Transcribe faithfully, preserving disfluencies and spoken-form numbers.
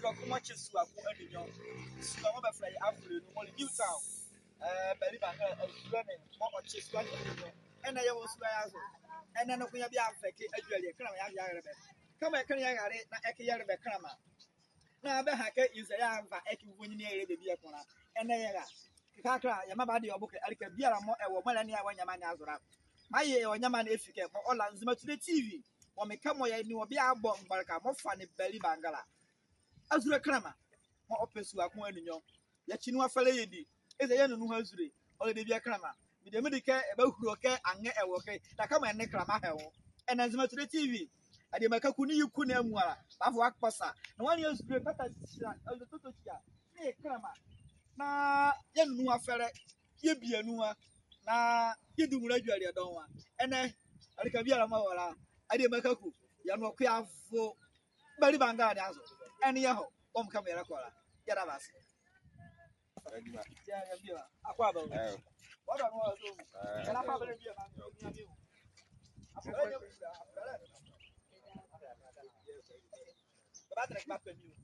Kɔkɔ mɔɔ kye sua ko anunyɔnlɛ. Sua mɔɔ bɛfɛlɛ ye Afule nu, mɔɔ le New Town. Ɛɛ, Bali Bangala, ɛɛ, sua ne mɔɔ ɔkye sua ne anunyɔnlɛ. Ɛnɛ yɛwɔ sua ye azo. Ɛnɛ noko yɛba yɛafɛkye adwelie kɛnlɛma yɛava yɛahile bɛ. Kɛmɔ ɛkɛ ne yɛrale na ɛkɛ yɛle bɛ kɛnlɛma. Na bɛha kɛ Isaiah anva ɛkɛ vonyinli ɛlɛba bie ko la. Ɛnɛ yɛra. Kɛkala, yɛmba bɛade ɔ bo kɛ alika biala mɔɔ ɛwɔ, mɔɔ ɛlɛnea wɔ nyɛma ne azo la. Meaye ɔ nyɛma ne efi kɛ mɔɔ ɔla Nzema Today T V. Wɔ mekɛ mɔɔ yɛnea ɔ bie abɔ mgbaleka mɔɔ fane Bali Bangala. Azule kɛnlɛma mɔɔ ɔpɛ sua ko anunyɔnlɛ. Yɛkye nuhua fɛlɛ yɛdi. Eza yɛnlɛ nuhua azule. Ɔlɛ debie kɛnlɛma. Medie medi kɛ ɛbahulo kɛ anrɛɛ ɛwɔ ɛkɛ. Na kɛmɔ ɛnle kɛnlɛma ɛhye nwo. Ɛnɛ Nzema Today T V. Adiema Kaku nee ye kunu amuala. Bɛava bɛakpɔ sa. Na wɔanea azule kpata hyia, azule tɔtɔ hyia. Nee kɛnlɛma. Na yɛnlɛ nuhua fɛlɛ. Yɛbie nuhua. Na yɛdi nwolɛ adwelie dɔɔnwo a. Ɛnɛ, alika biala mɔɔ ɛwɔ la. Adiema Kaku. Yɛnlɛ ɔ ko yɛavo Bali Bangala ne azo. Ɛnee yɛhɔ, wɔmɔ kɛmɔ yɛlɛkɔ la. Yɛda bɛ ase. Yɛ, yɛmbie la. Akwaaba o. Ɛɛ. Wɔdɔ ne wɔ azo. Ɛɛ. Ɛnee akwaaba lɛ mbie la. Bɛbatɛnɛ kɛ bɛapɛ mi o.